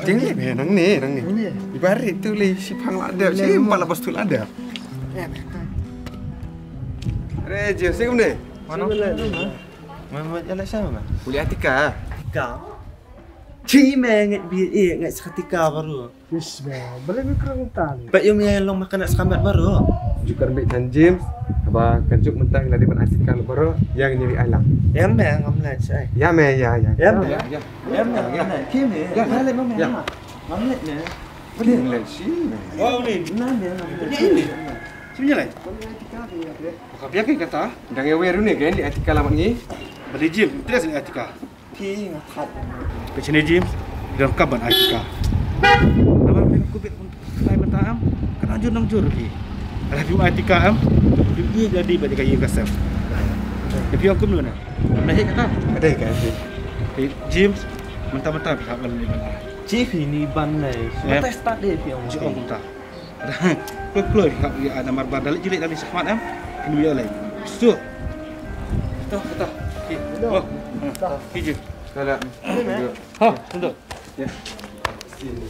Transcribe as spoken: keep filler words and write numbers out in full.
Ding le me nang ne, nang ne. Ibarit tu le shipang la dep, shi empat la bos tu la dep. Re je, sing ne. Mana? Mana ya la sama? Uli Atika. Ka. Chi me ngat bi e ngat seketika baru. Yes me. Boleh mikro ngta ni. Pak yum ya long makan nak sekamat baru. Jukar ambil tan James. Ba kan juk mentang lagi ban Atika baru yang nyeri alam. Ya me ngam lai sai. Ya me ya ya. Ya me. Ya. Ya me. Ya. Ki me. Ya. Ya le me. Ya. Ngam lai me. Boleh lai si. Wow ni. Nah me. Ni ni. Sini lai. Ka biang ka kata. Dang ngewer ni kan di Atika lamat ngi. Beli Jim, tres ni Atika. Ki nga khat. Ka chine Jim, dang ka ban Atika. Namar phi ku bit kai mata am, ka nang jur nang jur phi. Ala phi Atika am, phi ni jadi ba ka yi ka sef. Phi ong kum na. Na he kata. Ada kan sih. Jim, mentah-mentah phi hap ban ni ban. Chi phi ni ban lai. Mata start deh phi ong. Chi ong kumta. Kloi kloi hap ïa namar ba dalik jilik dalik sahmat em. Kini ïa lai. Stu. Betul betul. Ki. Oh. Ki je. Salam. Ha, betul. Ya. Sini.